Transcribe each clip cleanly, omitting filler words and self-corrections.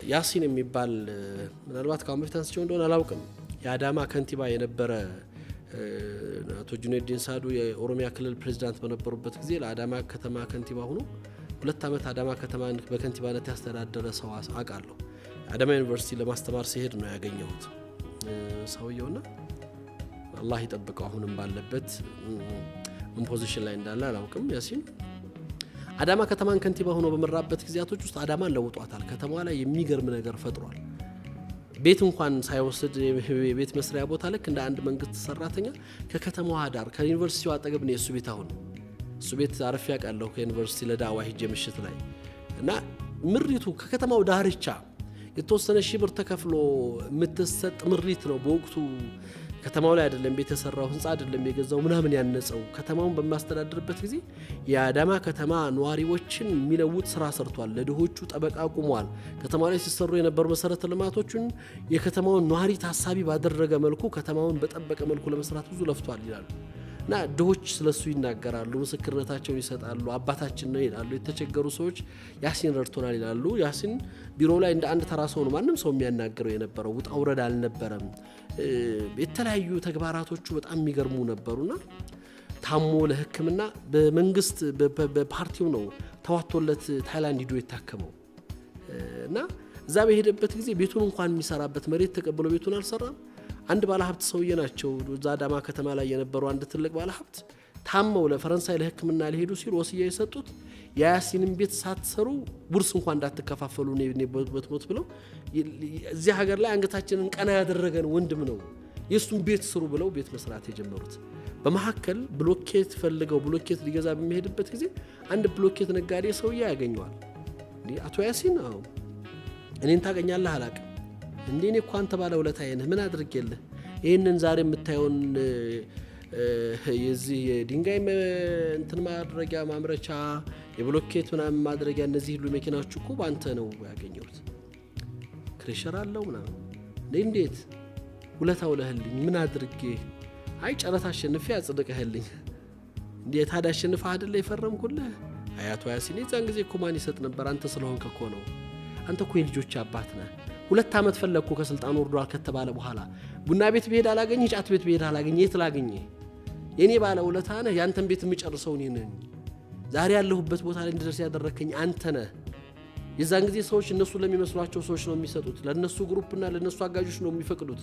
ያሲን የሚባል፣ ምናልባት ከአሁን በፊት አንስቼው እንደሆነ አላውቅም፣ የአዳማ ከንቲባ የነበረ፣ አቶ ጁኔዲን ሳዱ የኦሮሚያ ክልል ፕሬዚዳንት በነበሩበት ጊዜ ለአዳማ ከተማ ከንቲባ ሆኖ 2 ዓመት አዳማ ከተማ በከንቲባነት ያስተዳደረ ሰው አውቃለሁ። አዳማ ዩኒቨርሲቲ ለማስተማር ሲሄድ ነው ያገኘሁት ሰውየውና አላህ ይጠብቀው። አሁንም ባለበት ምን position ላይ እንዳለ አላውቅም። ያሲን አዳማ ከተማን ከንቲባ ሆኖ በመራበት ጊዜያቶች ውስጥ አዳማን ለውጧታል። ከተማዋ ላይ የሚገርም ነገር ፈጥሯል። ቤት እንኳን ሳይወስድ፣ የቤት መስሪያ ቦታ፣ ልክ እንደ አንድ መንግስት ሰራተኛ ከከተማዋ ዳር ከዩኒቨርሲቲው አጠገብ ነው የእሱ ቤት። አሁን እሱ ቤት አርፌ አውቃለሁ ከዩኒቨርሲቲ ለዳዋ ሂጄ ምሽት ላይ። እና ምሪቱ ከከተማው ዳርቻ የተወሰነ ሺህ ብር ተከፍሎ የምትሰጥ ምሪት ነው። በወቅቱ ከተማው ላይ አይደለም ቤት የሰራው፣ ህንፃ አይደለም የገዛው ምናምን ያነጸው። ከተማውን በሚያስተዳድርበት ጊዜ የአዳማ ከተማ ነዋሪዎችን የሚለውጥ ስራ ሰርቷል። ለድሆቹ ጠበቃ ቆሟል። ከተማ ላይ ሲሰሩ የነበሩ መሰረተ ልማቶችን የከተማውን ነዋሪ ታሳቢ ባደረገ መልኩ፣ ከተማውን በጠበቀ መልኩ ለመስራት ብዙ ለፍቷል ይላሉ። እና ድሆች ስለሱ ይናገራሉ፣ ምስክርነታቸውን ይሰጣሉ። አባታችን ነው ይላሉ። የተቸገሩ ሰዎች ያሲን ረድቶናል ይላሉ። ያሲን ቢሮ ላይ እንደ አንድ ተራ ሰው ነው ማንም ሰው የሚያናግረው የነበረው። ውጣ ውረድ አልነበረም። የተለያዩ ተግባራቶቹ በጣም የሚገርሙ ነበሩና ታሞ ለሕክምና በመንግስት በፓርቲው ነው ተዋቶለት ታይላንድ ሂዶ የታከመው። እና እዛ በሄደበት ጊዜ ቤቱን እንኳን የሚሰራበት መሬት ተቀብሎ ቤቱን አልሰራም። አንድ ባለሀብት ሰውዬ ናቸው። እዛ አዳማ ከተማ ላይ የነበሩ አንድ ትልቅ ባለሀብት ታመው ለፈረንሳይ ለሕክምና ሊሄዱ ሲሉ ወስያ የሰጡት የያሲንን ቤት ሳትሰሩ ውርስ እንኳን እንዳትከፋፈሉ በት ሞት ብለው፣ እዚህ ሀገር ላይ አንገታችንን ቀና ያደረገን ወንድም ነው፣ የእሱን ቤት ስሩ ብለው ቤት መስራት የጀመሩት። በመካከል ብሎኬት ፈልገው ብሎኬት ሊገዛ በሚሄድበት ጊዜ አንድ ብሎኬት ነጋዴ ሰውዬ ያገኘዋል። እንዲህ አቶ ያሲን፣ አዎ፣ እኔን ታገኛለህ አላቅም። እንዴ፣ እኔ እኮ አንተ ባለ ውለታዬ ነህ፣ ምን አድርጌልህ? ይህንን ዛሬ የምታየውን የዚህ የድንጋይ እንትን ማድረጊያ ማምረቻ፣ የብሎኬት ምናምን ማድረጊያ፣ እነዚህ ሁሉ መኪናዎች እኮ በአንተ ነው ያገኘሁት። Crusher አለው ምናምን። እንዴት ውለታ ውለህልኝ? ምን አድርጌ? አይ፣ ጨረታ አሸንፌ አጽድቀህልኝ። እንዴ፣ ታዲያ አሸንፈህ አይደለ የፈረምኩልህ? አይ አቶ ያሲን፣ የዛን ጊዜ እኮ ማን ይሰጥ ነበር? አንተ ስለሆንክ እኮ ነው። አንተ እኮ የልጆች አባት ነህ። 2 ዓመት ፈለግኩ ከስልጣን ወርዷል ከተባለ በኋላ። ቡና ቤት ብሄድ አላገኝህ፣ ጫት ቤት ብሄድ አላገኝህ፣ የት ላገኝህ? የእኔ ባለ ውለታ ነህ። ያንተን ቤት የምጨርሰው እኔ ነኝ። ዛሬ ያለሁበት ቦታ ላይ እንድደርስ ያደረግከኝ አንተ ነህ። የዛን ጊዜ ሰዎች እነሱ ለሚመስሏቸው ሰዎች ነው የሚሰጡት። ለእነሱ group ና ለእነሱ አጋዦች ነው የሚፈቅዱት።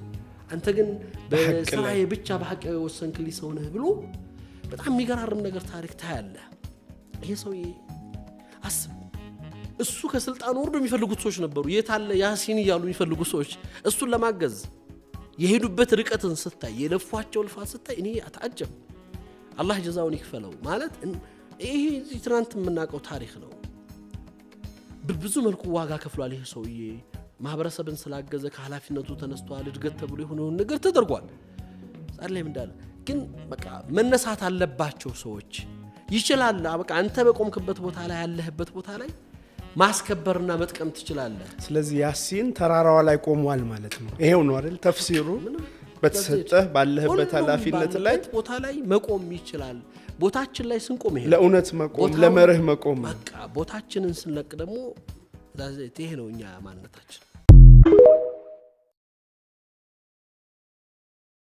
አንተ ግን በስራዬ ብቻ በሀቅ የወሰንክልኝ ሰው ነህ ብሎ በጣም የሚገራርም ነገር ታሪክ ታያለህ። ይሄ ሰውዬ አስብ፣ እሱ ከስልጣን ወርዶ የሚፈልጉት ሰዎች ነበሩ። የት አለ ያሲን እያሉ የሚፈልጉ ሰዎች እሱን ለማገዝ የሄዱበት ርቀትን ስታይ፣ የለፏቸው ልፋት ስታይ እኔ አተዓጀብ። አላህ ጀዛውን ይክፈለው ማለት ይሄ ትናንት የምናውቀው ታሪክ ነው። በብዙ መልኩ ዋጋ ከፍሏል። ይህ ሰውዬ ማህበረሰብን ስላገዘ ከኃላፊነቱ ተነስቷል። እድገት ተብሎ የሆነውን ነገር ተደርጓል። ጻድ ላይም እንዳለ ግን በቃ መነሳት አለባቸው ሰዎች። ይችላል። በቃ አንተ በቆምክበት ቦታ ላይ፣ ያለህበት ቦታ ላይ ማስከበርና መጥቀም ትችላለህ። ስለዚህ ያሲን ተራራዋ ላይ ቆሟል ማለት ነው። ይሄው ነው አይደል ተፍሲሩ? በተሰጠህ ባለህበት ሁሉም ኃላፊነት ላይ ባለበት ቦታ ላይ መቆም ይችላል። ቦታችን ላይ ስንቆም ይሄ ነው። ለእውነት መቆም፣ ለመርህ መቆም ነው። በቃ ቦታችንን ስንለቅ ደግሞ ይሄ ነው እኛ ማንነታችን።